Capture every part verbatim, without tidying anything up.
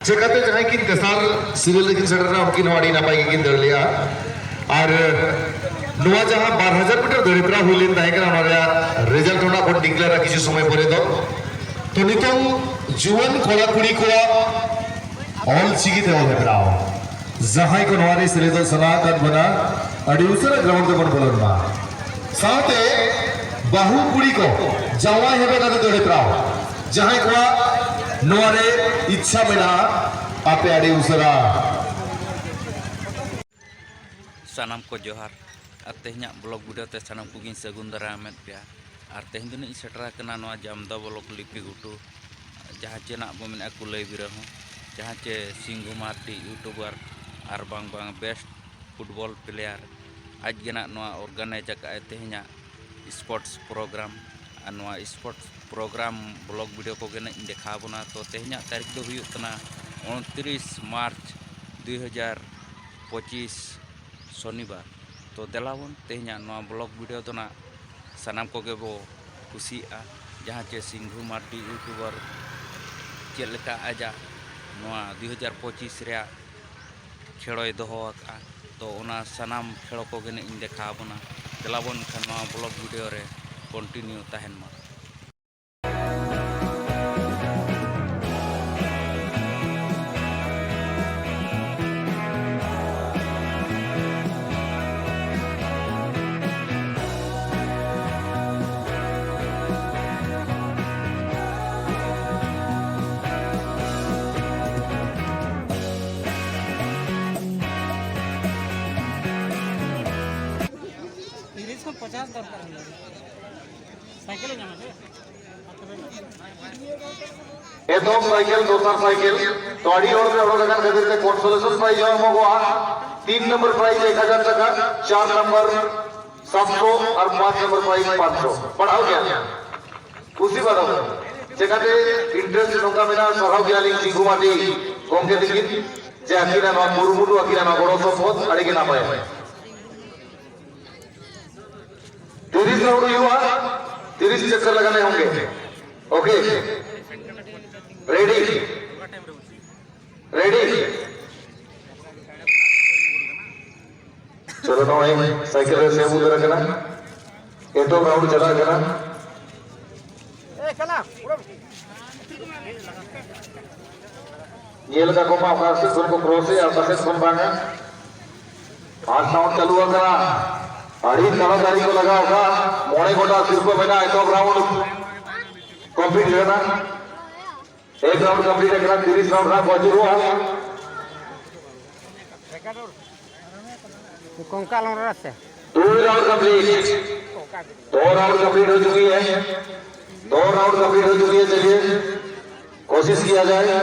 ᱪᱮᱠᱟᱛᱮ ᱡᱟᱦᱟᱸᱭ ᱠᱤᱱ ᱛᱮᱥᱟᱨ ᱥᱤᱨᱤᱭᱟᱞ ᱨᱮᱠᱤᱱ ᱥᱮᱴᱮᱨ ᱞᱮᱱᱟ, ᱩᱱᱠᱤᱱ ᱦᱚᱸ ᱟᱹᱰᱤ ᱱᱟᱯᱟᱭ ᱜᱮᱠᱤᱱ ᱫᱟᱹᱲ ᱞᱮᱜᱼᱟ᱾ ᱟᱨ ᱱᱚᱣᱟ ᱡᱟᱦᱟᱸ ᱵᱟᱨ ᱦᱟᱡᱟᱨ ᱢᱤᱴᱟᱨ ᱫᱟᱹᱲ ᱦᱮᱯᱨᱟᱣ ᱦᱩᱭ ᱞᱮᱱ ᱛᱟᱦᱮᱸ ᱠᱟᱱᱟ, ᱚᱱᱟ ᱨᱮᱭᱟᱜ ᱨᱮᱡᱟᱞᱴ ᱦᱚᱸ ᱱᱟᱜ ᱵᱚᱱ ᱰᱤᱠᱞᱮᱭᱟᱨᱟ ᱠᱤᱪᱷᱩ ᱥᱚᱢᱚᱭ ᱯᱚᱨᱮ ᱫᱚ᱾ ᱛᱚ, ᱱᱤᱛᱚᱝ ᱡᱩᱣᱟᱹᱱ ᱠᱚᱲᱟ ᱠᱩᱲᱤ ᱠᱚᱣᱟᱜ ᱚᱞ ᱪᱤᱠᱤ ᱛᱮ ᱚᱞ ᱦᱮᱯᱨᱟᱣ, ᱡᱟᱦᱟᱸᱭ ᱠᱚ ᱱᱚᱣᱟ ᱨᱮ ᱥᱮᱞᱮᱫᱚᱜ ᱥᱟᱱᱟ ᱟᱠᱟᱫ ᱵᱚᱱᱟ, ᱟᱹᱰᱤ ᱩᱥᱟᱹᱨᱟ ᱜᱨᱟᱣᱩᱱᱰ ᱛᱮᱵᱚᱱ ᱵᱚᱞᱚᱱ ᱢᱟ᱾ ᱥᱟᱶᱛᱮ ᱵᱟᱹᱦᱩ ᱠᱩᱲᱤ ᱠᱚ ᱡᱟᱶᱟᱭ ᱦᱮᱯᱨᱟᱣ ᱠᱟᱛᱮ ᱫᱟᱹᱲ ᱦᱮᱯᱨᱟᱣ, ᱡᱟᱦᱟᱸᱭ ᱠᱚᱣᱟᱜ ᱱᱚᱣᱟ ᱨᱮ ᱤᱪᱪᱷᱟ ᱢᱮᱱᱟᱜᱼᱟ, ᱟᱯᱮ ᱟᱹᱰᱤ ᱩᱥᱟᱹᱨᱟ᱾ ᱥᱟᱱᱟᱢ ᱠᱚ ᱡᱚᱦᱟᱨ᱾ ᱟᱨ ᱛᱮᱦᱮᱧᱟᱜ ᱵᱞᱚᱜ ᱵᱷᱤᱰᱤᱭᱳ ᱛᱮ ᱥᱟᱱᱟᱢ ᱠᱚᱜᱮᱧ ᱥᱟᱹᱜᱩᱱ ᱫᱟᱨᱟᱢᱮᱫ ᱯᱮᱭᱟ᱾ ᱟᱨ ᱛᱮᱦᱮᱧ ᱫᱚ ᱱᱟᱜ ᱤᱧ ᱥᱮᱴᱮᱨ ᱟᱠᱟᱱᱟ ᱱᱚᱣᱟ ᱡᱟᱢᱫᱟ ᱵᱞᱚᱠ ᱞᱤᱯᱤ ᱜᱷᱩᱴᱩ, ᱡᱟᱦᱟᱸ ᱪᱮ ᱱᱟᱜ ᱵᱚ ᱢᱮᱱᱮᱫᱼᱟ ᱠᱩᱞᱟᱹᱭ ᱵᱤᱨᱟᱹ ᱦᱚᱸ, ᱡᱟᱦᱟᱸ ᱪᱮ ᱥᱤᱝᱜᱩ ᱢᱟᱨᱰᱤ ᱤᱭᱩᱴᱩᱵᱟᱨ ᱟᱨ ᱵᱟᱝ ᱵᱟᱝ ᱵᱮᱥᱴ ᱯᱷᱩᱴᱵᱚᱞ ᱯᱞᱮᱭᱟᱨ, ᱟᱡ ᱜᱮ ᱱᱟᱜ ᱱᱚᱣᱟ ᱚᱨᱜᱟᱱᱟᱭᱤᱡᱽ ᱟᱠᱟᱫ ᱟᱭ ᱛᱮᱦᱮᱧᱟᱜ ᱥᱯᱳᱨᱴᱥ ᱯᱨᱳᱜᱨᱟᱢ᱾ ᱟᱨ ᱱᱚᱣᱟ ᱥᱯᱳᱨᱴᱥ ᱯᱨᱳᱜᱨᱟᱢ ᱵᱞᱚᱜ ᱵᱷᱤᱰᱤᱭᱳ ᱠᱚᱜᱮ ᱱᱟᱜ ᱤᱧ ᱫᱮᱠᱷᱟᱣ ᱟᱵᱚᱱᱟ᱾ ᱛᱚ, ᱛᱮᱦᱮᱧᱟᱜ ᱛᱟᱹᱨᱤᱠᱷ ᱫᱚ ᱦᱩᱭᱩᱜ ᱠᱟᱱᱟ ᱩᱱᱛᱨᱤᱥ ᱢᱟᱨᱪ ᱫᱩᱭ ᱦᱟᱡᱟᱨ ᱯᱚᱸᱪᱤᱥ, ᱥᱚᱱᱤᱵᱟᱨ᱾ ᱛᱚ, ᱫᱮᱞᱟ ᱵᱚᱱ ᱛᱮᱦᱮᱧᱟᱜ ᱱᱚᱣᱟ ᱵᱞᱚᱜ ᱵᱷᱤᱰᱤᱭᱳ ᱫᱚ ᱱᱟᱜ ᱥᱟᱱᱟᱢ ᱠᱚᱜᱮ ᱵᱚ ᱠᱩᱥᱤᱭᱟᱜᱼᱟ, ᱡᱟᱦᱟᱸ ᱪᱮ ᱥᱤᱝᱜᱩ ᱢᱟᱨᱰᱤ ᱤᱭᱩᱴᱩᱵᱟᱨ ᱪᱮᱫ ᱞᱮᱠᱟ ᱟᱡᱟᱜ ᱱᱚᱣᱟ ᱫᱩᱭ ᱦᱟᱡᱟᱨ ᱯᱚᱸᱪᱤᱥ ᱨᱮᱭᱟᱜ ᱠᱷᱮᱲᱚᱭ ᱫᱚᱦᱚ ᱟᱠᱟᱫᱼᱟ᱾ ᱛᱚ, ᱚᱱᱟ ᱥᱟᱱᱟᱢ ᱠᱷᱮᱲᱚ ᱠᱚᱜᱮ ᱱᱟᱜ ᱤᱧ ᱫᱮᱠᱷᱟᱣ ᱟᱵᱚᱱᱟ᱾ ᱫᱮᱞᱟ ᱵᱚᱱ ᱮᱱᱠᱷᱟᱱ ᱱᱚᱣᱟ ᱵᱞᱚᱜ ᱵᱷᱤᱰᱤᱭᱳ ᱨᱮ ᱠᱚᱱᱴᱤᱱᱤᱭᱩ ᱛᱟᱦᱮᱱ ᱢᱟ᱾ ᱛᱤᱨᱤᱥ ᱠᱷᱚᱱ ᱯᱚᱪᱟᱥ ᱫᱚᱨᱠᱟᱨ ᱦᱩᱭᱩᱜᱼᱟ᱾ ᱥᱟᱭᱠᱮᱞ ᱮ ᱧᱟᱢᱟ ᱥᱮ? ᱮᱛᱚᱦᱚᱵ ᱥᱟᱭᱠᱮᱞ, ᱫᱚᱥᱟᱨ ᱥᱟᱭᱠᱮᱞ, ᱛᱚ, ᱟᱹᱰᱤ ᱦᱚᱲ ᱯᱮ ᱚᱰᱚᱠ ᱟᱠᱟᱱ ᱠᱷᱟᱹᱛᱤᱨ ᱛᱮ consolation prize ᱦᱚᱸ ᱮᱢᱚᱜᱚᱜᱼᱟ᱾ ᱛᱤᱱ ᱱᱚᱢᱵᱚᱨ prize ᱮᱠ ᱦᱟᱡᱟᱨ ᱴᱟᱠᱟ, ᱪᱟᱨ ᱱᱚᱢᱵᱚᱨ ᱥᱟᱛᱥᱚ ᱟᱨ ᱯᱟᱸᱪ ᱱᱚᱢᱵᱚᱨ prize ᱯᱟᱸᱪᱥᱚ᱾ ᱯᱟᱲᱦᱟᱣ ᱜᱮᱭᱟ? ᱠᱩᱥᱤ ᱵᱟᱨᱚ᱾ ᱪᱮᱠᱟᱛᱮ interest ᱱᱚᱝᱠᱟ ᱢᱮᱱᱟᱜᱼᱟ, ᱥᱟᱨᱦᱟᱣ ᱜᱮᱭᱟᱞᱤᱧ ᱥᱤᱝᱜᱩ ᱢᱟᱨᱰᱤ ᱜᱚᱢᱠᱮ ᱛᱟᱹᱠᱤᱱ, ᱡᱮ ᱟᱹᱠᱤᱱᱟᱜ ᱱᱚᱣᱟ ᱠᱩᱨᱩᱢᱩᱴᱩ, ᱟᱹᱠᱤᱱᱟᱜ ᱱᱚᱣᱟ ᱜᱚᱲᱚ ᱥᱚᱯᱚᱦᱚᱫ ᱟᱹᱰᱤ ᱜᱮ ᱱᱟᱯᱟᱭᱟ᱾ ᱛᱤᱨᱤᱥ round ᱦᱩᱭᱩᱜᱼᱟ, ᱛᱤᱨᱤᱥ ᱪᱚᱠᱠᱚᱨ ᱞᱟᱜᱟᱱᱮ ᱦᱚᱸᱜᱮ᱾ Okay, ready? ᱨᱮᱰᱤ᱾ ᱪᱚᱞᱚ, ᱱᱚᱜᱼᱚᱭ ᱥᱟᱭᱠᱮᱞ ᱨᱮ ᱥᱮᱵ ᱩᱛᱟᱹᱨ ᱟᱠᱟᱱᱟ᱾ ᱮᱛᱚᱦᱚᱵ ᱨᱟᱣᱩᱱᱰ ᱪᱟᱞᱟᱜ ᱠᱟᱱᱟ᱾ ᱧᱮᱞ ᱠᱟᱜ ᱠᱚᱢᱟ, ᱚᱠᱟ ᱥᱮᱫ ᱠᱷᱚᱱ ᱠᱚ ᱠᱨᱚᱥ ᱮᱜᱼᱟ, ᱚᱠᱟ ᱥᱮᱫ ᱠᱷᱚᱱ ᱵᱟᱝᱟ᱾ ᱯᱷᱟᱥᱴ ᱨᱟᱣᱩᱱᱰ ᱪᱟᱹᱞᱩ ᱟᱠᱟᱱᱟ᱾ ᱟᱹᱰᱤ ᱛᱟᱲᱟᱛᱟᱲᱤ ᱠᱚ ᱞᱟᱜᱟᱣ ᱟᱠᱟᱫᱼᱟ᱾ ᱢᱚᱬᱮ ᱜᱚᱴᱟᱝ ᱥᱤᱨᱯᱟᱹ ᱢᱮᱱᱟᱜᱼᱟ᱾ ᱮᱛᱚᱦᱚᱵ ᱨᱟᱣᱩᱱᱰ ᱠᱚᱢᱯᱞᱤᱴ ᱟᱠᱟᱱᱟ᱾ ᱮᱠ ᱨᱟᱣᱩᱱᱰ ᱠᱚᱢᱯᱞᱤᱴ ᱟᱠᱟᱱᱟ᱾ ᱛᱤᱨᱤᱥ ᱨᱟᱣᱩᱱᱰ ᱦᱟᱸᱜ ᱠᱚ ᱟᱹᱪᱩᱨᱚᱜᱼᱟ᱾ ᱠᱚᱝᱠᱟᱞ ᱦᱚᱸ ᱨᱟᱥᱮ᱾ ᱫᱩᱭ ᱨᱟᱣᱩᱱᱰ ᱠᱚᱢᱯᱞᱤᱴ᱾ ᱫᱩᱭ ᱨᱟᱣᱩᱱᱰ ᱠᱚᱢᱯᱞᱤᱴ ᱦᱚ ᱪᱩᱠᱤ ᱦᱮ᱾ ᱫᱩᱭ ᱨᱟᱣᱩᱱᱰ ᱠᱚᱢᱯᱞᱤᱴ ᱦᱚ ᱪᱩᱠᱤ ᱦᱮ᱾ ᱪᱟᱞᱤᱭᱮ, ᱠᱳᱥᱤᱥ ᱠᱤᱭᱟ ᱡᱟᱭᱮ᱾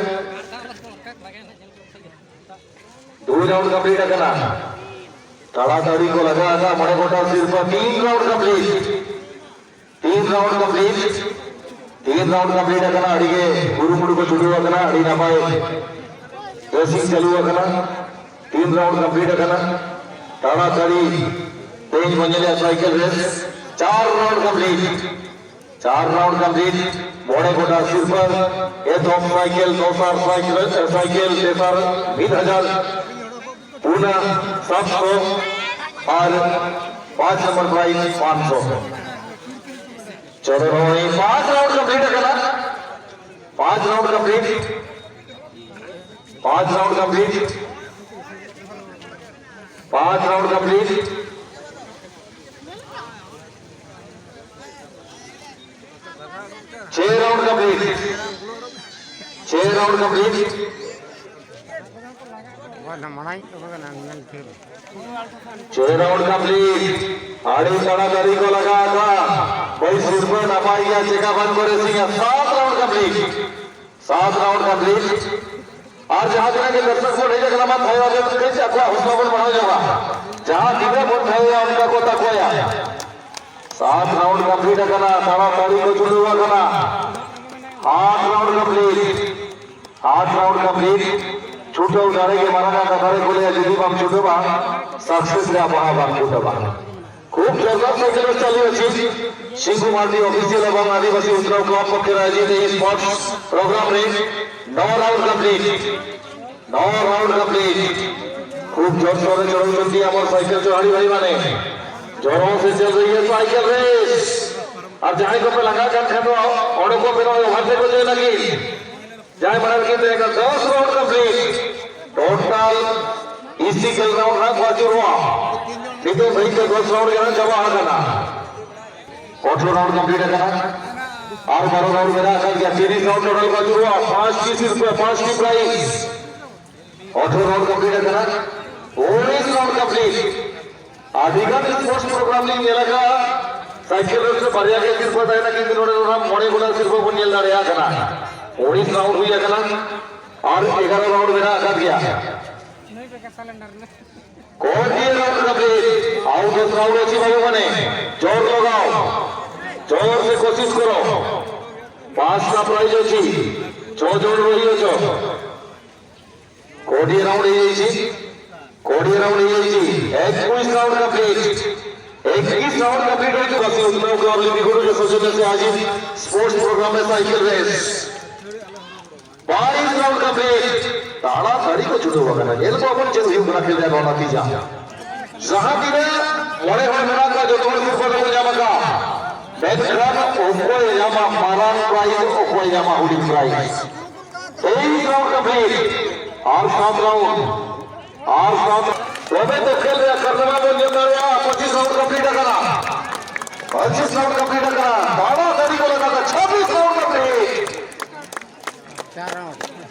ᱫᱩᱭ ᱨᱟᱣᱩᱱᱰ ᱠᱚᱢᱯᱞᱤᱴ ᱟᱠᱟᱱᱟ᱾ ᱛᱟᱲᱟᱛᱟᱲᱤ ᱠᱚ ᱞᱟᱜᱟ ᱟᱠᱟᱫ ᱢᱚᱬᱮ ᱜᱚᱴᱟᱝ ᱥᱤᱨᱯᱟᱹ᱾ ᱛᱤᱱ ᱨᱟᱣᱩᱱᱰ ᱠᱚᱢᱯᱞᱤᱴ᱾ ᱛᱤᱱ ᱨᱟᱣᱩᱱᱰ ᱠᱚᱢᱯᱞᱤᱴ᱾ ᱛᱤᱱ ᱨᱟᱣᱩᱱᱰ ᱠᱚᱢᱯᱞᱤᱴ ᱟᱠᱟᱱᱟ᱾ ᱟᱹᱰᱤ ᱜᱮ ᱠᱩᱨᱩᱢᱩᱴᱩ ᱠᱚ ᱪᱷᱩᱴᱟᱹᱣ ᱟᱠᱟᱱᱟ᱾ ᱟᱹᱰᱤ ᱱᱟᱯᱟᱭ ᱨᱮᱥᱤᱝ ᱪᱟᱹᱞᱩ ᱟᱠᱟᱱᱟ᱾ ᱛᱤᱱ ᱨᱟᱣᱩᱱᱰ ᱠᱚᱢᱯᱞᱤᱴ ᱟᱠᱟᱱᱟ᱾ ᱛᱟᱲᱟᱛᱟᱲᱤ ᱛᱮᱦᱮᱧ ᱵᱚᱱ ᱧᱮᱞᱮᱜᱼᱟ ᱥᱟᱭᱠᱮᱞ ᱨᱮᱥ᱾ ᱪᱟᱨ ᱨᱟᱣᱩᱱᱰ ᱠᱚᱢᱯᱞᱤᱴ᱾ ᱪᱟᱨ ᱨᱟᱣᱩᱱᱰ ᱠᱚᱢᱯᱞᱤᱴ᱾ ᱢᱚᱬᱮ ᱜᱚᱴᱟᱝ ᱥᱤᱨᱯᱟᱹ᱾ ᱮᱛᱚᱦᱚᱵ ᱥᱟᱭᱠᱮᱞ, ᱫᱚᱥᱟᱨ ᱥᱟᱭᱠᱮᱞ, ᱥᱟᱭᱠᱮᱞ, ᱛᱮᱥᱟᱨ ᱢᱤᱫ ᱦᱟᱡᱟᱨ, ᱯᱩᱱᱟ ᱥᱟᱛᱥᱚ ᱟᱨ ᱯᱟᱸᱪ ᱱᱚᱢᱵᱚᱨ ᱯᱨᱟᱭᱤᱡᱽ ᱯᱟᱸᱪᱥᱚ᱾ ᱪᱚᱞᱚ, ᱱᱚᱜᱼᱚᱭ ᱯᱟᱸᱪ ᱨᱟᱣᱩᱱᱰ ᱠᱚᱢᱯᱞᱤᱴ ᱟᱠᱟᱱᱟ᱾ ᱯᱟᱸᱪ ᱨᱟᱣᱩᱱᱰ ᱠᱚᱢᱯᱞᱤᱴ᱾ ᱯᱟᱸᱪ ᱨᱟᱣᱩᱱᱰ ᱠᱚᱢᱯᱞᱤᱴ᱾ ᱯᱟᱸᱪ ᱨᱟᱣᱩᱱᱰ ᱠᱚᱢᱯᱞᱤᱴ᱾ ᱪᱷᱮ ᱨᱟᱣᱩᱱᱰ ᱠᱚᱢᱯᱞᱤᱴ᱾ ᱪᱷᱮ ᱨᱟᱣᱩᱱᱰ ᱠᱚᱢᱯᱞᱤᱴ᱾ ᱚᱠᱟ ᱫᱚ ᱢᱟᱲᱟᱝ ᱠᱚ ᱠᱟᱱᱟ, ᱧᱮᱞ ᱴᱷᱤᱠ᱾ ᱪᱷᱮ ᱨᱟᱣᱩᱱᱰ ᱠᱚᱢᱯᱞᱤᱴ᱾ ᱟᱹᱰᱤ ᱛᱟᱲᱟᱛᱟᱲᱤ ᱠᱚ ᱞᱟᱜᱟ ᱟᱠᱟᱫ᱾ ᱵᱟᱭᱤᱥ ᱥᱤᱨᱯᱟᱹ ᱱᱟᱯᱟᱭ ᱜᱮᱭᱟ, ᱪᱮᱠᱟ ᱵᱟᱝ ᱠᱚ ᱨᱮᱥᱤᱝᱟ᱾ ᱥᱟᱛ ᱨᱟᱣᱩᱱᱰ ᱠᱚᱢᱯᱞᱤᱴ᱾ ᱥᱟᱛ ᱨᱟᱣᱩᱱᱰ ᱠᱚᱢᱯᱞᱤᱴ᱾ ᱟᱨ ᱡᱟᱦᱟᱸ ᱛᱤᱱᱟᱹᱜ ᱜᱮ ᱫᱚᱨᱥᱚᱠ ᱵᱚᱱ ᱦᱮᱡ ᱟᱠᱟᱱᱟ, ᱢᱟ ᱛᱷᱟᱭᱚ ᱟᱜᱮ ᱠᱟᱹᱡ ᱟᱠᱚᱣᱟᱜ ᱦᱚᱸᱥᱞᱟ ᱵᱚᱱ ᱵᱟᱲᱦᱟᱣ ᱧᱚᱜᱟ᱾ ᱡᱟᱦᱟᱸ ᱛᱤᱱᱟᱹᱜ ᱵᱚᱱ ᱛᱷᱟᱭᱚᱭᱟ, ᱚᱱᱠᱟ ᱠᱚ ᱛᱟᱠᱚᱭᱟ᱾ ᱥᱟᱛ ᱨᱟᱣᱩᱱᱰ ᱠᱚᱢᱯᱞᱤᱴ ᱟᱠᱟᱱᱟ, ᱛᱟᱲᱟᱛᱟᱲᱤ ᱠᱚ ᱪᱩᱞᱟᱹᱣ ᱟᱠᱟᱱᱟ᱾ ᱟᱴ ᱨᱟᱣᱩᱱᱰ ᱠᱚᱢᱯᱞᱤᱴ᱾ ᱟᱴ ᱨᱟᱣᱩᱱᱰ ᱠᱚᱢᱯᱞᱤᱴ᱾ ᱪᱷᱩᱴᱟᱹᱣ ᱫᱟᱲᱮ ᱜᱮ ᱢᱟᱨᱟᱝ ᱟᱜ ᱠᱟᱛᱷᱟ ᱨᱮ ᱠᱚ ᱞᱟᱹᱭᱟ, ᱡᱩᱫᱤ ᱵᱟᱢ ᱪᱷᱩᱴᱟᱹᱣᱟ, ᱥᱟᱠᱥᱮᱥ ᱨᱮᱭᱟᱜ ᱵᱟᱦᱟ ᱵᱟᱢ ᱪᱷᱩᱴᱟᱹᱣᱟ᱾ ᱠᱷᱩᱵ ᱡᱳᱨᱫᱟᱨ ᱥᱟᱭᱠᱮᱞ ᱨᱮᱥ ᱪᱟᱹᱞᱩ ᱟᱪᱷᱮ᱾ ᱥᱤᱝᱜᱩ ᱢᱟᱨᱰᱤ ᱚᱯᱷᱤᱥᱤᱭᱟᱞ ᱮᱵᱚᱝ ᱟᱹᱫᱤᱵᱟᱹᱥᱤ ᱩᱛᱱᱟᱹᱣ ᱠᱞᱟᱵᱽ ᱯᱚᱠᱷᱮ ᱨᱮ ᱟᱭᱳᱡᱤᱛ ᱮᱭ ᱥᱯᱳᱨᱴᱥ ᱯᱨᱳᱜᱨᱟᱢ ᱨᱮ ᱱᱚ ᱨᱟᱣᱩᱱᱰ ᱠᱚᱢᱯᱞᱤᱴ᱾ ᱱᱚᱣᱟ ᱨᱟᱣᱩᱱᱰ ᱠᱚᱢᱯᱞᱤᱴ᱾ ᱠᱷᱩᱵ ᱡᱳᱨ ᱥᱳᱨ ᱨᱮ ᱪᱚᱲᱚᱠ ᱪᱚᱱᱰᱤ ᱟᱢᱟᱨ ᱥᱟᱭᱠᱮᱞ ᱪᱚᱲᱦᱟᱲᱤ ᱵᱷᱟᱭ ᱢᱟᱱᱮ ᱡᱚᱨᱚ ᱥᱮ ᱪᱚᱞ ᱨᱮ ᱥᱟᱭᱠᱮᱞ ᱨᱮᱥ᱾ ᱟᱨ ᱡᱟᱦᱟᱸᱭ ᱠᱚᱯᱮ ᱞᱟᱸᱜᱟ ᱠᱟᱱ ᱠᱷᱟᱱ ᱫᱚ ᱚᱸᱰᱮ ᱠᱚ ᱵᱮᱱᱟᱣ ᱚᱵᱷᱟᱨ ᱛᱮᱠᱚ ᱡᱚᱭᱮᱱ ᱞᱟᱹᱜᱤᱫ᱾ ᱡᱟᱦᱟᱸᱭ ᱢᱟᱲᱟᱝ ᱨᱮᱠᱤᱱ ᱛᱟᱦᱮᱸ ᱠᱟᱱᱟ ᱫᱚᱥ ᱨᱟᱣᱩᱱᱰ ᱠᱚᱢᱯᱞᱤᱴ᱾ ᱴᱳᱴᱟᱞ ᱤᱥᱤ ᱠᱷᱮᱞ ᱨᱟᱣᱩᱱᱰ ᱦᱟᱸᱜ ᱠᱚ ᱟᱹᱪᱩᱨᱚᱜᱼᱟ᱾ ᱱᱤᱛᱚᱜ ᱫᱷᱟᱹᱵᱤᱡ ᱛᱮ ᱫᱚᱥ ᱨᱟᱣᱩᱱᱰ ᱜᱮ ᱦᱟᱸᱜ ᱪᱟᱵᱟ ᱟᱠᱟᱱᱟ᱾ ᱟᱴᱷᱨᱚ ᱨᱟᱣᱩᱱᱰ ᱠᱚᱢᱯᱞᱤᱴ ᱟᱠᱟᱱᱟ᱾ ᱟᱨ ᱵᱟᱨᱚ ᱨᱟᱣᱩᱱᱰ ᱢᱮᱱᱟᱜ ᱟᱠᱟᱫ ᱜᱮᱭᱟ᱾ ᱛᱤᱨᱤᱥ ᱨᱟᱣᱩᱱᱰ ᱴᱳᱴᱟᱞ ᱠᱚ ᱟᱹᱪᱩᱨᱚᱜᱼᱟ᱾ ᱯᱟᱸᱪᱴᱤ ᱥᱤᱨᱯᱟᱹ, ᱯᱟᱸᱪᱴᱤ ᱯᱨᱟᱭᱤᱡᱽ᱾ ᱟᱴᱷᱨᱚ ᱨᱟᱣᱩᱱᱰ ᱠᱚᱢᱯᱞᱤᱴ ᱟᱠᱟᱱᱟ᱾ ᱩᱱᱤᱥ ᱨᱟᱣᱩᱱᱰ ᱠᱚᱢᱯᱞᱤᱴ᱾ ᱟᱹᱰᱤ ᱜᱟᱱ ᱥᱯᱳᱨᱴᱥ ᱯᱨᱳᱜᱨᱟᱢ ᱞᱤᱧ ᱧᱮᱞ ᱟᱠᱟᱫᱼᱟ, ᱥᱟᱭᱠᱮᱞ ᱨᱮᱥ ᱨᱮ ᱵᱟᱨᱭᱟ ᱜᱮ ᱥᱤᱨᱯᱟᱹ ᱛᱟᱦᱮᱱᱟ, ᱠᱤᱱᱛᱩ ᱱᱚᱰᱮ ᱫᱚ ᱱᱟᱦᱟᱜ ᱢᱚᱬᱮ ᱜᱚᱴᱟᱝ ᱥᱤᱨᱯᱟᱹ ᱵᱚᱱ ᱧᱮᱞ ᱫᱟᱲᱮᱭᱟᱜ ᱠᱟᱱᱟ᱾ ᱩᱱᱤᱥ ᱨᱟᱣᱩᱱᱰ ᱦᱩᱭ ᱟᱠᱟᱱᱟ ᱟᱨ ᱮᱜᱟᱨᱚ ᱨᱟᱣᱩᱱᱰ ᱢᱮᱱᱟᱜ ᱟᱠᱟᱫ ᱜᱮᱭᱟ᱾ ᱠᱚᱲᱤ ᱨᱟᱣᱩᱱᱰ ᱠᱟᱛᱮ ᱟᱣᱩᱴ ᱫᱚᱥ ᱨᱟᱣᱩᱱᱰ ᱚᱪᱤ ᱵᱟᱵᱩ ᱢᱟᱱᱮ ᱡᱳᱨ ᱞᱟᱜᱟᱣ, ᱡᱳᱨ ᱥᱮ ᱠᱳᱥᱤᱥ ᱠᱚᱨᱚ, ᱯᱟᱸᱪᱴᱟ ᱯᱨᱟᱭᱤᱡᱽ ᱚᱪᱤ, ᱪᱷᱚ ᱡᱚᱱ ᱨᱚᱦᱤ ᱚᱪᱚ᱾ ᱠᱚᱲᱤ ᱨᱟᱣᱩᱱᱰ ᱦᱩᱭ ᱚᱪᱤ, ᱠᱚᱲᱤ ᱨᱟᱣᱩᱱᱰ ᱦᱩᱭ ᱚᱪᱤ, ᱮᱠᱩᱥ ᱨᱟᱣᱩᱱᱰ ᱠᱟᱛᱮ ᱮᱠᱩᱥ ᱨᱟᱣᱩᱰ ᱠᱚᱢᱯᱞᱤᱴ ᱦᱩᱭ ᱪᱩᱠᱟ ᱥᱤ ᱩᱛᱱᱟᱹᱣ ᱠᱞᱟᱵᱽ ᱞᱤᱯᱤᱜᱩᱰᱩ ᱡᱚᱥᱚ ᱥᱚᱫᱚᱥᱭᱚ ᱟᱡᱤᱛ ᱥᱯᱳᱨᱴᱥ ᱯᱨᱳᱜᱨᱟᱢ ᱨᱮ ᱥᱟᱭᱠᱮᱞ ᱨᱮᱥ᱾ ᱵᱟᱭᱤᱥ ᱨᱟᱣᱩᱰ ᱠᱚᱢᱯᱞᱤᱴ᱾ ᱛᱟᱲᱟᱛᱟᱲᱤ ᱠᱚ ᱪᱷᱩᱴᱟᱹᱣ ᱟᱠᱟᱱᱟ᱾ ᱧᱮᱞ ᱠᱚᱣᱟ ᱵᱚᱱ ᱪᱮᱫ ᱦᱩᱭᱩᱜ ᱠᱟᱱᱟ ᱠᱷᱮᱞ ᱨᱮᱭᱟᱜ ᱱᱚᱣᱟ ᱱᱟᱛᱤᱡᱟ᱾ ᱡᱟᱦᱟᱸ ᱛᱤᱱᱟᱹᱜ ᱢᱚᱬᱮ ᱦᱚᱲ ᱢᱮᱱᱟᱜ ᱠᱚᱣᱟ, ᱡᱚᱛᱚ ᱦᱚᱲ ᱥᱤᱨᱯᱟᱹ ᱫᱚᱠᱚ ᱧᱟᱢ ᱟᱠᱟᱫᱼᱟ᱾ ᱢᱮᱱᱠᱷᱟᱱ ᱚᱠᱚᱭ ᱧᱟᱢᱟ ᱢᱟᱨᱟᱝ ᱯᱨᱟᱭᱤᱡᱽ, ᱚᱠᱚᱭ ᱧᱟᱢᱟ ᱦᱩᱰᱤᱧ ᱯᱨᱟᱭᱤᱡᱽ? ᱛᱮᱭᱤᱥ ᱨᱟᱣᱩᱰ ᱠᱚᱢᱯᱞᱤᱴ᱾ ᱟᱨ ᱥᱟᱛ ᱨᱟᱣᱩᱰ, ᱟᱨ ᱥᱟᱛ, ᱛᱚᱵᱮ ᱛᱚ ᱠᱷᱮᱞ ᱨᱮᱭᱟᱜ ᱠᱟᱨᱱᱟᱢᱟ ᱵᱚᱱ ᱧᱮᱞ ᱫᱟᱲᱮᱭᱟᱜᱼᱟ᱾ ᱯᱚᱸᱪᱤᱥ ᱨᱟᱣᱩᱰ ᱠᱚᱢᱯᱞᱤᱴ ᱟᱠᱟᱱᱟ᱾ ᱯᱚᱸᱪᱤᱥ ᱨᱟᱣᱩᱰ ᱠᱚᱢᱯᱞᱤᱴ ᱟᱠᱟᱱᱟ᱾ ᱛᱟᱲᱟᱛᱟᱲᱤ ᱠᱚ ᱞᱟᱜᱟᱣ ᱪᱷᱟᱵᱵᱤᱥ ᱨᱟᱣᱩᱰ ᱠᱚᱢᱯᱞᱤᱴ᱾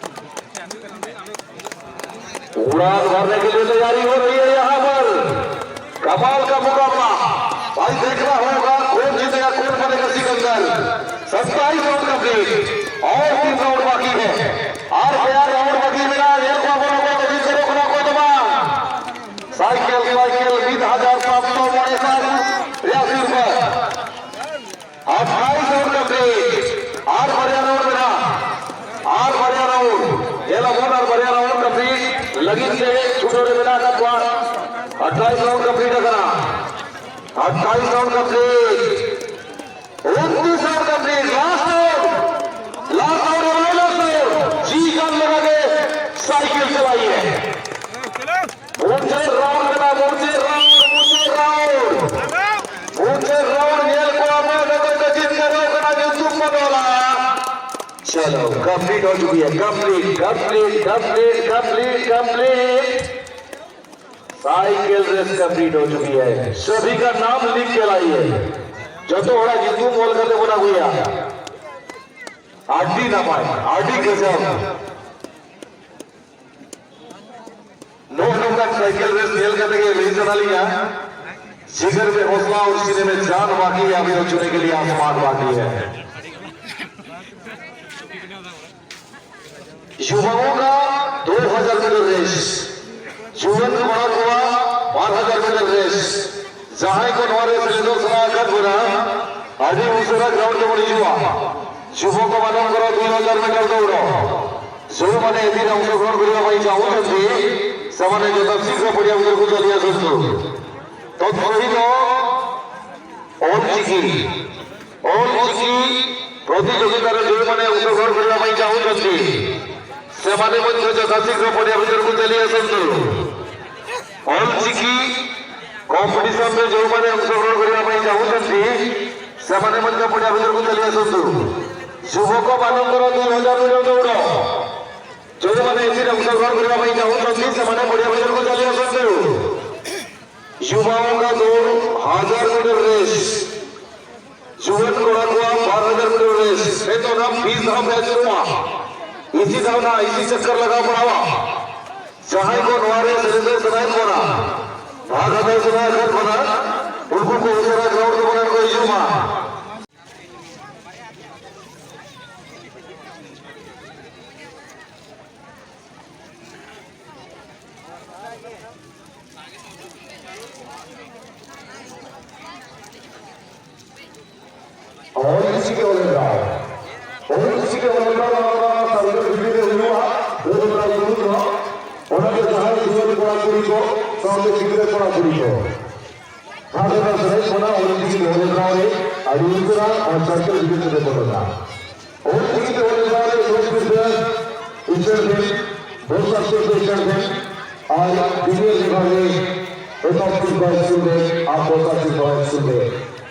उड़ान भरने के लिए तैयारी हो रही है यहाँ पर। कमाल का मुकाबला। भाई, देखना होगा कौन जीतेगा, कौन बनेगा सिकंदर। सत्ताईस राउंड कंप्लीट और तीन राउंड बाकी है। और बयार राउंड बाकी मेरा ये को बोलो को तो जीत करो को तो बा। साइकिल, साइकिल, बीस हजार सात सौ बड़े साथ रियासी रुपए। अट्ठाईस राउंड कंप्लीट। ᱟᱨ ᱵᱟᱨᱭᱟ ᱨᱟᱣᱩᱱᱰ ᱢᱮᱱᱟᱜᱼᱟ᱾ ᱟᱨ ᱵᱟᱨᱭᱟ ᱨᱟᱣᱩᱱᱰ᱾ ᱧᱮᱞ ᱟᱵᱚᱱ ᱟᱨ ᱵᱟᱨᱭᱟ ᱨᱟᱣᱩᱱᱰ ᱠᱚᱢᱯᱞᱤᱴ ᱞᱟᱹᱜᱤᱫ ᱛᱮ ᱪᱷᱩᱴᱟᱹᱣ ᱨᱮ ᱢᱮᱱᱟᱜ ᱟᱠᱟᱫ ᱠᱚᱣᱟ᱾ ᱟᱴᱷᱟᱭᱤᱥ ᱨᱟᱣᱩᱱᱰ ᱠᱚᱢᱯᱞᱤᱴ ᱟᱠᱟᱱᱟ᱾ ᱟᱴᱷᱟᱭᱤᱥ ᱨᱟᱣᱩᱱᱰ ᱠᱚᱢᱯᱞᱤᱴ᱾ ᱩᱱᱛᱤᱥ round complete. Last round. Last round ᱨᱮ ᱞᱟᱥᱴ ᱨᱟᱣᱩᱱᱰ᱾ ᱡᱤ ᱡᱟᱱ ᱞᱮᱠᱟ ᱜᱮ साइकिल चलाइए। मुझे राउंड करना, मुझे राउंड, मुझे राउंड, मुझे राउंड। ᱧᱮᱞ ᱠᱚᱣᱟ ᱵᱚᱱ, ᱚᱠᱚᱭ ᱠᱚ ᱡᱤᱛᱠᱟᱹᱨᱚᱜ ᱠᱟᱱᱟ, ᱧᱩᱛᱩᱢ ᱵᱚᱱ ᱚᱞᱟ᱾ चलो, कंप्लीट हो चुकी है। Complete, complete, complete, complete, complete. Cycle race complete हो चुकी है। सभी का नाम लिख के लाइए। ᱡᱚᱛᱚ ᱦᱚᱲᱟᱜ ᱧᱩᱛᱩᱢ ᱚᱞ ᱠᱟᱛᱮ ᱵᱚᱱ ᱟᱹᱜᱩᱭᱟ᱾ ᱟᱹᱰᱤ ᱱᱟᱯᱟᱭ, ᱟᱹᱰᱤ ᱜᱟᱡᱟᱵ᱾ ᱱᱚᱜᱼᱚ ᱱᱚᱝᱠᱟᱱ ᱥᱟᱭᱠᱮᱞ ᱨᱮᱥ ᱧᱮᱞ ᱠᱟᱛᱮ ᱜᱮ ᱞᱟᱹᱭ ᱥᱟᱱᱟ ᱞᱤᱧᱟ, जिगर में हौसला और सीने में जान बाकी है, अभी तो छूने के लिए आसमान बाकी है। युवाओं का दो हज़ार मीटर रेस, ᱡᱩᱣᱟᱹᱱ ᱠᱚᱲᱟ ᱠᱚᱣᱟᱜ ᱵᱟᱨ ᱦᱟᱡᱟᱨ ᱢᱤᱴᱟᱨ ᱨᱮᱥ᱾ ᱡᱟᱦᱟᱸᱭ ᱠᱚ ᱱᱚᱣᱟ ᱨᱮ ᱥᱮᱞᱮᱫᱚᱜ ᱥᱟᱱᱟ ᱟᱠᱟᱫ ᱵᱚᱱᱟ, ᱟᱹᱰᱤ ᱩᱥᱟᱹᱨᱟ ᱜᱨᱟᱣᱩᱱᱰ ᱛᱮᱵᱚᱱ ᱦᱤᱡᱩᱜᱼᱟ᱾ ᱡᱩᱵᱚᱠ ᱢᱟᱱᱚᱵ ᱠᱚᱨᱟ ᱫᱩᱭ ᱦᱟᱡᱟᱨ ᱢᱤᱴᱟᱨ ᱫᱟᱹᱲ᱾ ᱡᱮᱢᱟᱱᱮ ᱮᱫᱤᱱ ଅଂଶଗ୍ରହଣ କରିବା ପାଇଁ ଚାହୁଁଛନ୍ତି, ସେମାନେ ଯଥାଶୀଘ୍ର ପଡ଼ିଆ ଭିତରକୁ ଚାଲି ଆସନ୍ତୁ। ତତ୍ସହିତ ଅଲ୍ ଚିକି, ଅଲ୍ ଚିକି ପ୍ରତିଯୋଗିତାରେ ଯେଉଁମାନେ ଅଂଶଗ୍ରହଣ କରିବା ପାଇଁ ଚାହୁଁଛନ୍ତି, ସେମାନେ ମଧ୍ୟ ଯଥାଶୀଘ୍ର ପଡ଼ିଆ ଭିତରକୁ ଚାଲି ଆସନ୍ତୁ। ଅଲ୍ ଚିକି କମ୍ପିଟିସନରେ ଯେଉଁମାନେ ଅଂଶଗ୍ରହଣ କରିବା ପାଇଁ ଚାହୁଁଛନ୍ତି, ସେମାନେ ମଧ୍ୟ ପଡ଼ିଆ ଭିତରକୁ ଚାଲି ଆସନ୍ତୁ। ଯୁବକମାନଙ୍କର ଦୁଇ ହଜାର ମିଟର ଦୌଡ଼, ଯେଉଁମାନେ ଏଥିରେ ଅଂଶଗ୍ରହଣ କରିବା ପାଇଁ ଚାହୁଁଛନ୍ତି, ସେମାନେ ପଡ଼ିଆ ଭିତରକୁ ଚାଲି ଆସନ୍ତୁ। युवाओं का दौड़ हज़ार मीटर रेस, ᱡᱩᱣᱟᱹᱱ ᱠᱚᱲᱟ ᱠᱚᱣᱟᱜ ᱵᱟᱨ ᱦᱟᱡᱟᱨ ᱢᱤᱴᱟᱨ ᱨᱮᱥ᱾ ᱱᱤᱛᱚᱜ ᱱᱟᱜ ᱵᱤᱥ ᱫᱷᱟᱣ ᱯᱮ ᱟᱹᱪᱩᱨᱚᱜᱼᱟ᱾ ᱤᱥᱤ ᱫᱷᱟᱣ ᱱᱟᱜ ᱤᱥᱤ ᱪᱚᱠᱠᱚᱨ ᱞᱟᱜᱟᱣ ᱯᱟᱲᱟᱣᱟ᱾ ᱡᱟᱦᱟᱸᱭ ᱠᱚ ᱱᱚᱣᱟ ᱨᱮ ᱥᱮᱞᱮᱫᱚᱜ ᱥᱟᱱᱟᱭᱮᱫ ᱵᱚᱱᱟ, ᱵᱷᱟᱜᱽ ᱦᱟᱛᱟᱣ ᱥᱟᱱᱟᱭᱮᱫ ᱵᱚᱱᱟ, ᱩᱱᱠᱩ ᱠᱚ ᱩᱥᱟᱹᱨᱟ ᱜᱨᱟᱣᱩᱱᱰ ᱛᱮᱵᱚᱱ ᱠᱚ ᱦᱤᱡᱩᱜ ᱢᱟ᱾ ᱚᱞ ᱪᱤᱠᱤ ᱚᱞ ᱮᱫᱟ᱾ ᱚᱞ ᱪᱤᱠᱤ ᱚᱞ ᱮᱫᱟ, ᱱᱚᱣᱟ ᱫᱚ ᱥᱟᱱᱛᱟᱲ ᱵᱷᱤᱛᱨᱤ ᱨᱮ ᱦᱩᱭᱩᱜᱼᱟ᱾ ᱵᱚᱦᱩᱛ ᱵᱟᱲᱟ ᱜᱩᱨᱩ ᱫᱚ, ᱚᱱᱟᱛᱮ ᱡᱟᱦᱟᱸᱭ ᱡᱩᱣᱟᱹᱱ ᱠᱚᱲᱟ ᱠᱩᱲᱤ ᱠᱚ, ᱥᱟᱶᱛᱮ ᱜᱤᱫᱽᱨᱟᱹ ᱠᱚᱲᱟ ᱠᱩᱲᱤ ᱠᱚ, ᱵᱷᱟᱜᱮ ᱵᱷᱟᱜᱮ ᱥᱮᱨᱮᱧ ᱠᱷᱚᱱᱟᱜ ᱚᱞ ᱪᱤᱠᱤ ᱚᱞ ᱮᱫᱟ, ᱟᱹᱰᱤ ᱩᱥᱟᱹᱨᱟ ᱟᱨ ᱥᱟᱱᱛᱟᱲ ᱵᱷᱤᱛᱨᱤ ᱨᱮ ᱵᱚᱞᱚᱱᱟ᱾ ᱚᱞ ᱪᱤᱠᱤ ᱚᱞ ᱮᱫᱟ, ᱩᱪᱟᱹᱲ ᱵᱤᱱ, ᱵᱚᱱ ᱟᱨ ᱡᱩᱱᱤᱭᱚᱨ ᱞᱮᱵᱷᱮᱞ ᱨᱮ ᱮᱴᱟᱜ ᱥᱤᱨᱯᱟᱹ ᱥᱠᱩᱞ ᱨᱮ ᱟᱨ ᱫᱚᱥᱟᱨ ᱥᱤᱨᱯᱟᱹ ᱥᱠᱩᱞ ᱨᱮ᱾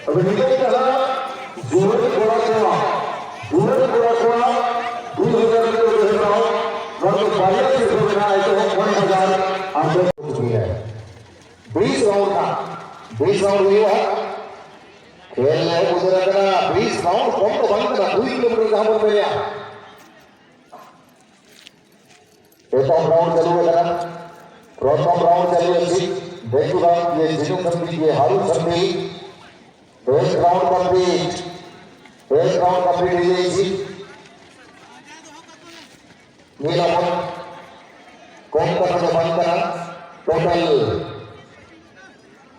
ᱛᱚᱵᱮ ᱱᱤᱛᱚᱜ ᱡᱟᱦᱟᱸ ᱡᱩᱣᱟᱹᱱ ᱠᱚᱲᱟ ᱠᱚᱣᱟᱜ, ᱡᱩᱣᱟᱹᱱ ᱠᱚᱲᱟ ᱠᱚᱣᱟᱜ ᱫᱩ ᱦᱟᱡᱟᱨ ᱴᱟᱠᱟ ᱨᱮ ᱦᱮᱯᱨᱟᱣ, ᱱᱚᱣᱟ ᱫᱚ ᱵᱟᱨᱭᱟ ᱥᱤᱨᱯᱟᱹ ᱢᱮᱱᱟᱜᱼᱟ, ᱮᱛᱚᱦᱚᱵ ᱢᱚᱬᱮ ᱦᱟᱡᱟᱨ ᱟᱨ ᱫᱚᱥ ᱦᱟᱡᱟᱨ᱾ ᱵᱤᱥ ᱨᱟᱣᱩᱱᱰ ᱨᱮᱱᱟᱜ, ᱵᱤᱥ ᱨᱟᱣᱩᱱᱰ ᱦᱩᱭᱩᱜᱼᱟ᱾ ᱠᱷᱮᱞ ᱮᱦᱚᱵ ᱩᱛᱟᱹᱨ ᱟᱠᱟᱱᱟ, ᱵᱤᱥ ᱨᱟᱣᱩᱱᱰ ᱠᱚᱢ ᱫᱚ ᱵᱟᱝ ᱠᱟᱱᱟ, ᱫᱩᱭ ᱠᱤᱞᱳᱢᱤᱴᱟᱨ ᱡᱟᱦᱟᱸ ᱵᱚᱱ ᱢᱮᱱᱮᱜᱼᱟ᱾ ᱮᱛᱚᱦᱚᱵ ᱨᱟᱣᱩᱱᱰ ᱪᱟᱹᱞᱩ ᱟᱠᱟᱱᱟ᱾ ᱯᱨᱚᱛᱷᱚᱢ ᱨᱟᱣᱩᱱᱰ ᱪᱟᱹᱞᱩ ᱟᱠᱟᱱᱟ᱾ ᱵᱮᱠᱩ ᱨᱟᱣᱩᱱᱰ ᱤᱭᱟᱹ ᱡᱷᱤᱱᱩᱠ ᱠᱟᱹᱯᱤ ᱤᱭᱟᱹ ᱦᱟᱨᱩ ᱠᱟᱹᱯᱤ᱾ ᱮᱠ ᱨᱟᱣᱩᱱᱰ ᱠᱚᱢᱯᱞᱤᱴ᱾ ᱮᱠ ᱨᱟᱣᱩᱱᱰ ᱠᱚᱢᱯᱞᱤᱴ ᱦᱩᱭ ᱡᱟᱭᱥᱤ᱾ ᱧᱮᱞ ᱟᱵᱚᱱ᱾ ᱠᱚᱢ ᱠᱟᱛᱷᱟ ᱫᱚ ᱵᱟᱝ ᱠᱟᱱᱟ᱾ ᱴᱳᱴᱟᱞ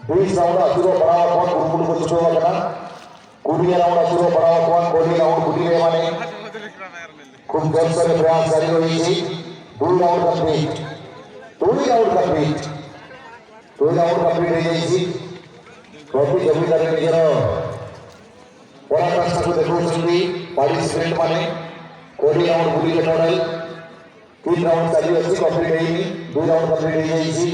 ᱵᱤᱥ ᱨᱟᱣᱩᱱᱰ ᱟᱹᱪᱩᱨᱚᱜ ᱵᱟᱲᱟᱣ ᱟᱠᱚᱣᱟ, ᱠᱩᱨᱩᱢᱩᱴᱩ ᱠᱚ ᱪᱷᱩᱴᱟᱹᱣ ᱟᱠᱟᱱᱟ᱾ ᱠᱩᱲᱤ ᱨᱟᱣᱩᱱᱰ ᱟᱹᱪᱩᱨᱚᱜ ᱵᱟᱲᱟᱣ ᱟᱠᱚᱣᱟ, ᱠᱩᱲᱤ ᱨᱟᱣᱩᱱᱰ ᱠᱩᱲᱤ ᱨᱮ ᱢᱟᱱᱮ ᱠᱷᱩᱵ ᱡᱳᱨ ᱥᱳᱨ ᱨᱮ ᱯᱨᱚᱭᱟᱥ ᱡᱟᱹᱨᱤ ᱨᱚᱦᱤ ᱪᱷᱤ᱾ ᱫᱩᱭ ᱨᱟᱣᱩᱱᱰ ᱠᱚᱢᱯᱞᱤᱴ᱾ ᱫᱩᱭ ᱨᱟᱣᱩᱱᱰ ᱠᱚᱢᱯᱞᱤᱴ᱾ ᱫᱩᱭ ᱨᱟᱣᱩᱱᱰ ᱠᱚᱢᱯᱞᱤᱴ ᱦᱩᱭ ᱡᱟᱭᱥᱤ᱾ ᱴᱨᱚᱯᱷᱤ ᱡᱟᱹᱯᱤᱫ ᱠᱟᱛᱮ ᱱᱤᱡᱮᱨ ᱚᱲᱟᱜ ᱨᱟᱥᱛᱟ ᱠᱚ ᱫᱮᱠᱷᱟᱣ ᱥᱟᱹᱱᱫᱤ ᱯᱟᱨᱴᱤᱥᱤᱯᱮᱱᱴ ᱢᱟᱱᱮ ᱠᱩᱲᱤ ᱨᱟᱣᱩᱱᱰ ᱠᱩᱲᱤ ᱨᱮ ᱴᱳᱴᱟᱞ ᱛᱤᱱ ᱨᱟᱣᱩᱱᱰ ᱪᱟᱹᱞᱩ ᱟᱠᱟᱱᱟ, ᱠᱚᱢᱯᱞᱤᱴ ᱦᱩᱭ ᱫᱩᱭ ᱨᱟᱣᱩᱱᱰ ᱠᱚᱢᱯᱞᱤᱴ ᱦᱩᱭ ᱡᱟᱭᱥᱤ᱾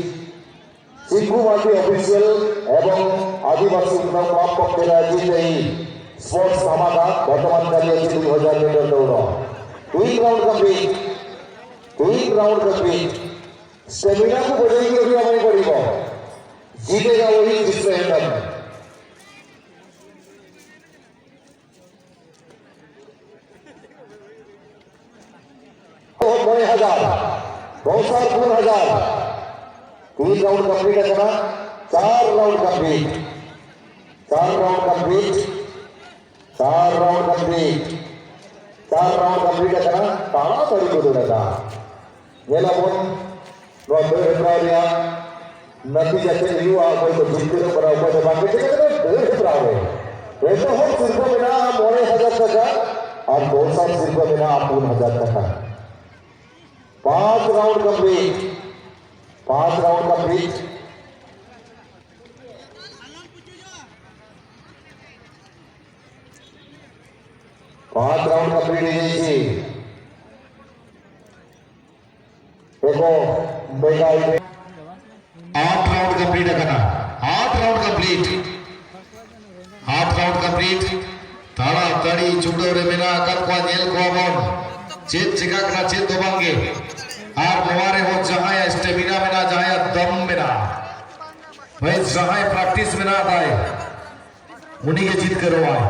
ᱥᱤᱝᱠᱩ ᱢᱟᱨᱰᱤ ᱚᱯᱷᱤᱥᱤᱭᱟᱞ ᱮᱵᱚᱝ ᱟᱹᱫᱤᱵᱟᱹᱥᱤ ᱩᱛᱱᱟᱹᱣ ᱠᱞᱟᱵᱽ ᱯᱚᱠᱷᱮ ᱨᱮ ᱡᱤᱛ ᱮᱭ ᱥᱯᱳᱨᱴᱥ ᱫᱷᱟᱢᱟᱠᱟ ᱵᱚᱨᱛᱚᱢᱟᱱ ᱪᱟᱹᱞᱩ ᱟᱠᱟᱱᱟ ᱫᱩᱭ ᱦᱟᱡᱟᱨ ᱢᱤᱴᱟᱨ ᱫᱟᱹᱲ᱾ ᱛᱤᱱ ᱨᱟᱣᱩᱱᱰ ᱠᱚᱢᱯᱞᱤᱴ, ᱛᱤᱱ ᱨᱟᱣᱩᱱᱰ ᱠᱚᱢᱯᱞᱤᱴ᱾ ᱥᱴᱮᱢᱤᱱᱟ ᱠᱚ ᱵᱚᱡᱟᱭ ᱨᱚᱠᱷᱱᱟ ᱦᱚᱱᱟ ᱯᱚᱲᱮᱜᱟ᱾ ᱡᱤᱛᱮᱜᱟ ᱣᱚᱦᱤ ᱡᱤᱥᱱᱮ ᱦᱮᱸ ᱫᱟᱢ᱾ ᱢᱚᱬᱮ ᱦᱟᱡᱟᱨ, ᱫᱚᱥᱟᱨ ᱯᱩᱱ ᱦᱟᱡᱟᱨ, ᱛᱤᱱ ᱨᱟᱣᱩᱱᱰ ᱠᱚᱢᱯᱞᱤᱴ ᱟᱠᱟᱱᱟ, ᱪᱟᱨ ᱨᱟᱣᱩᱱᱰ ᱠᱚᱢᱯᱞᱤᱴ, ᱪᱟᱨ ᱨᱟᱣᱩᱱᱰ ᱠᱚᱢᱯᱞᱤᱴ, ᱪᱟᱨ ᱨᱟᱣᱩᱱᱰ ᱠᱚᱢᱯᱞᱤᱴ, ᱪᱟᱨ ᱨᱟᱣᱩᱱᱰ ᱠᱚᱢᱯᱞᱤᱴ ᱟᱠᱟᱱᱟ, ᱛᱟᱲᱟᱛᱟᱲᱤ ᱠᱚ ᱫᱟᱹᱲ ᱮᱫᱟ᱾ ᱧᱮᱞ ᱟᱵᱚᱱ ᱱᱚᱣᱟ ᱫᱟᱹᱲ ᱦᱮᱯᱨᱟᱣ ᱨᱮᱭᱟᱜ ᱱᱟᱛᱤᱡᱟ ᱪᱮᱫ ᱦᱩᱭᱩᱜᱼᱟ, ᱚᱠᱚᱭ ᱠᱚ ᱡᱤᱛᱠᱟᱹᱨᱚᱜ ᱠᱟᱱᱟ, ᱚᱠᱚᱭ ᱫᱚ ᱵᱟᱝ ᱠᱚ ᱪᱤᱠᱟᱹ ᱠᱟᱱᱟ᱾ ᱫᱟᱹᱲ ᱦᱮᱯᱨᱟᱣ ᱨᱮ ᱮᱛᱚᱦᱚᱵ ᱥᱤᱨᱯᱟᱹ ᱢᱮᱱᱟᱜᱼᱟ ᱢᱚᱬᱮ ᱦᱟᱡᱟᱨ ᱴᱟᱠᱟ ᱟᱨ ᱫᱚᱥᱟᱨ ᱥᱤᱨᱯᱟᱹ ᱢᱮᱱᱟᱜᱼᱟ ᱯᱩᱱ ᱦᱟᱡᱟᱨ ᱴᱟᱠᱟ᱾ ᱯᱟᱸᱪ ᱨᱟᱣᱩᱱᱰ ᱠᱚᱢᱯᱞᱤᱴ, ᱯᱟᱸᱪ ᱨᱟᱣᱩᱱᱰ ᱠᱚᱢᱯᱞᱤᱴ᱾ ᱯᱟᱸᱪ ᱨᱟᱣᱩᱱᱰ ᱠᱚᱢᱯᱞᱤᱴ ᱦᱩᱭ ᱡᱟᱭᱥᱤ᱾ ᱟᱴ ᱨᱟᱣᱩᱱᱰ ᱠᱚᱢᱯᱞᱤᱴ ᱟᱠᱟᱱᱟ᱾ ᱟᱴ ᱨᱟᱣᱩᱱᱰ ᱠᱚᱢᱯᱞᱤᱴ᱾ ᱟᱴ ᱨᱟᱣᱩᱱᱰ ᱠᱚᱢᱯᱞᱤᱴ᱾ ᱛᱟᱲᱟᱛᱟᱲᱤ ᱪᱷᱩᱴᱟᱹᱣ ᱨᱮ ᱢᱮᱱᱟᱜ ᱟᱠᱟᱫ ᱠᱚᱣᱟ᱾ ᱧᱮᱞ ᱠᱚᱣᱟ ᱵᱚᱱ ᱪᱮᱫ ᱪᱮᱠᱟ ᱠᱟᱱᱟ, ᱪᱮᱫ ᱫᱚ ᱵᱟᱝ ᱜᱮ᱾ ᱟᱨ ᱱᱚᱣᱟ ᱨᱮᱦᱚᱸ ᱡᱟᱦᱟᱸᱭᱟᱜ ᱥᱴᱮᱢᱤᱱᱟ ᱢᱮᱱᱟᱜᱼᱟ, ᱡᱟᱦᱟᱸᱭᱟᱜ ᱫᱚᱢ ᱢᱮᱱᱟᱜᱼᱟ, ᱦᱳᱭ, ᱡᱟᱦᱟᱸᱭ ᱯᱨᱮᱠᱴᱤᱥ ᱢᱮᱱᱟᱜ ᱛᱟᱭ, ᱩᱱᱤ ᱜᱮ ᱡᱤᱛᱠᱟᱹᱨᱚᱜᱼᱟᱭ᱾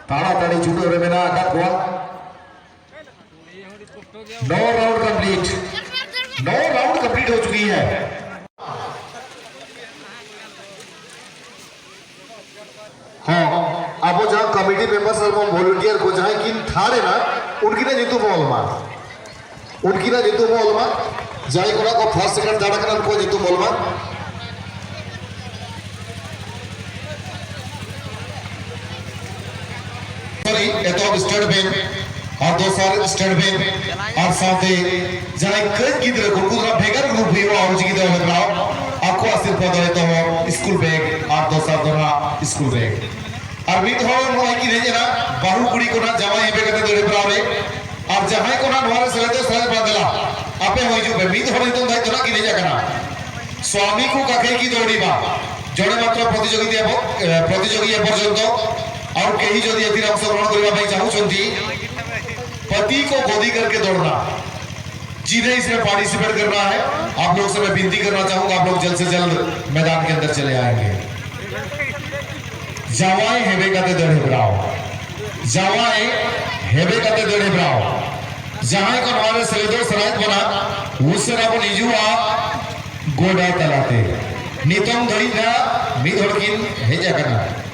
ᱛᱟᱲᱟᱛᱟᱲᱤ ᱪᱷᱩᱴᱟᱹᱣ ᱨᱮ ᱢᱮᱱᱟᱜ ᱟᱠᱟᱫ ᱠᱚᱣᱟ᱾ ᱱᱚ ᱨᱟᱣᱩᱱᱰ ᱠᱚᱢᱯᱞᱤᱴ᱾ ᱱᱚ ᱨᱟᱣᱩᱱᱰ ᱠᱚᱢᱯᱞᱤᱴ ᱦᱚ ᱪᱩᱠᱤ ᱦᱮ᱾ ᱦᱚᱸ, ᱟᱵᱚ ᱡᱟᱦᱟᱸ ᱠᱚᱢᱤᱴᱤ ᱢᱮᱢᱵᱟᱨ ᱥᱮ ᱟᱵᱚ ᱵᱷᱚᱞᱩᱱᱴᱤᱭᱟᱨ ᱠᱚ ᱡᱟᱦᱟᱸᱭ ᱠᱤᱱ ᱛᱷᱟᱨᱰ ᱮᱱᱟ, ᱩᱱᱠᱤᱱᱟᱜ ᱧᱩᱛᱩᱢ ᱦᱚᱸ ᱚᱞ ᱢᱟ᱾ ᱩᱱᱠᱤᱱᱟᱜ ᱧᱩᱛᱩᱢ ᱦᱚᱸ ᱚᱞ ᱢᱟ᱾ ᱡᱟᱦᱟᱸᱭ ᱠᱚᱲᱟ ᱠᱚ ᱯᱷᱟᱨᱥᱴ, ᱥᱮᱠᱮᱱᱰ, ᱛᱷᱟᱨᱰ ᱟᱠᱟᱱᱟ, ᱩᱱᱠᱩᱣᱟᱜ ᱧᱩᱛᱩᱢ ᱚᱞ ᱢᱟ᱾ ᱥᱚᱨᱤ, ᱮᱛᱚᱦᱚᱵ ᱥᱴᱮᱴ ᱵᱮᱝᱠ ᱟᱨ ᱫᱚᱥᱟᱨ ᱥᱴᱮᱴ ᱵᱮᱝᱠ ᱟᱨ ᱥᱟᱶᱛᱮ ᱡᱟᱦᱟᱸᱭ ᱠᱟᱹᱡ ᱜᱤᱫᱽᱨᱟᱹ ᱠᱚ, ᱩᱱᱠᱩ ᱫᱚ ᱱᱟᱜ ᱵᱷᱮᱜᱟᱨ ᱜᱨᱩᱯ ᱦᱩᱭᱩᱜᱼᱟ, ᱚᱞᱪᱤᱠᱤ ᱛᱮ ᱚᱞ ᱦᱮᱯᱨᱟᱣ᱾ ᱟᱠᱚᱣᱟᱜ ᱥᱤᱨᱯᱟᱹ ᱫᱚ ᱮᱛᱚᱦᱚᱵ ᱥᱠᱩᱞ ᱵᱮᱜᱽ ᱟᱨ ᱫᱚᱥᱟᱨ ᱫᱚ ᱱᱟᱜ ᱥᱠᱩᱞ ᱵᱮᱜᱽ᱾ ᱟᱨ ᱢᱤᱫ ᱦᱚᱲ ᱱᱚᱜᱼᱚᱭ ᱠᱤᱱ ᱦᱮᱡ ᱮᱱᱟ, ᱵᱟᱹᱦᱩ ᱠᱩᱲᱤ ᱠᱚ ᱱᱟᱜ ᱡᱟᱶᱟᱭ ᱦᱮᱯᱮ ᱠᱟᱛᱮ ᱫᱟᱹᱲ ᱦᱮᱯᱨᱟᱣ ᱨᱮ᱾ ᱟᱨ ᱡᱟᱦᱟᱸᱭ ᱠᱚ ᱱᱟᱜ ᱱᱚᱣᱟ ᱨᱮ ᱥᱮᱞᱮᱫ ᱫᱚ ᱥᱮᱞᱮᱫ ᱵᱟᱝ, ᱫᱮᱞᱟ ᱟᱯᱮ ᱦᱚᱸ ᱦᱤᱡᱩᱜ ᱯᱮ᱾ ᱢᱤᱫ ᱦᱚᱲ ᱧᱩᱛᱩᱢ ᱫᱷᱟᱹᱵᱤᱡ ᱫᱚ ᱱᱟᱜ ᱠᱤᱱ ᱦᱮᱡ ᱟᱠᱟᱱᱟ᱾ ᱥᱣᱟᱢᱤ ᱠᱚ ᱠᱟᱠᱷᱮ ᱠᱤ ᱫᱳᱲᱤᱵᱟ, ᱡᱚᱱᱮ ᱢᱟᱛᱨᱚ ᱯᱨᱚᱛᱤᱡᱳᱜᱤᱛᱟ ᱮᱵᱚ-, ᱮ, ᱯᱨᱚᱛᱤᱡᱳᱜᱤ ᱮ ᱯᱚᱨᱡᱚᱱᱛᱚ, ଆଉ କେହି ଯଦି ଏଥିରେ ଅଂଶଗ୍ରହଣ କରିବା ପାଇଁ ଚାହୁଁଛନ୍ତି, ପତିକୁ ଗୋଦି କରିକେ ଦୌଡ଼ନା। जिन्हें इसमें पार्टिसिपेट करना है, आप लोग से मैं विनती करना चाहूंगा, आप लोग जल्द से जल्द मैदान के अंदर चले आएंगे। ᱡᱟᱶᱟᱭ ᱦᱮᱵᱮ ᱠᱟᱛᱮ ᱫᱟᱹᱲ ᱦᱮᱯᱨᱟᱣ᱾ ᱡᱟᱶᱟᱭ ᱦᱮᱵᱮ ᱠᱟᱛᱮ ᱫᱟᱹᱲ ᱦᱮᱯᱨᱟᱣ᱾ ᱡᱟᱦᱟᱸᱭ ᱠᱚ ᱱᱚᱣᱟ ᱨᱮ ᱥᱮᱞᱮᱫᱚᱜ ᱥᱟᱱᱟᱭᱮᱫ ᱵᱚᱱᱟ, ᱩᱥᱟᱹᱨᱟ ᱵᱚᱱ ᱦᱤᱡᱩᱜᱼᱟ ᱜᱚᱰᱟ ᱛᱟᱞᱟᱛᱮ᱾ ᱱᱤᱛᱚᱝ ᱫᱷᱟᱹᱨᱤᱡ ᱱᱟᱜ ᱢᱤᱫ ᱦᱚᱲ ᱠᱤᱱ ᱦᱮᱡ ᱟᱠᱟᱱᱟ᱾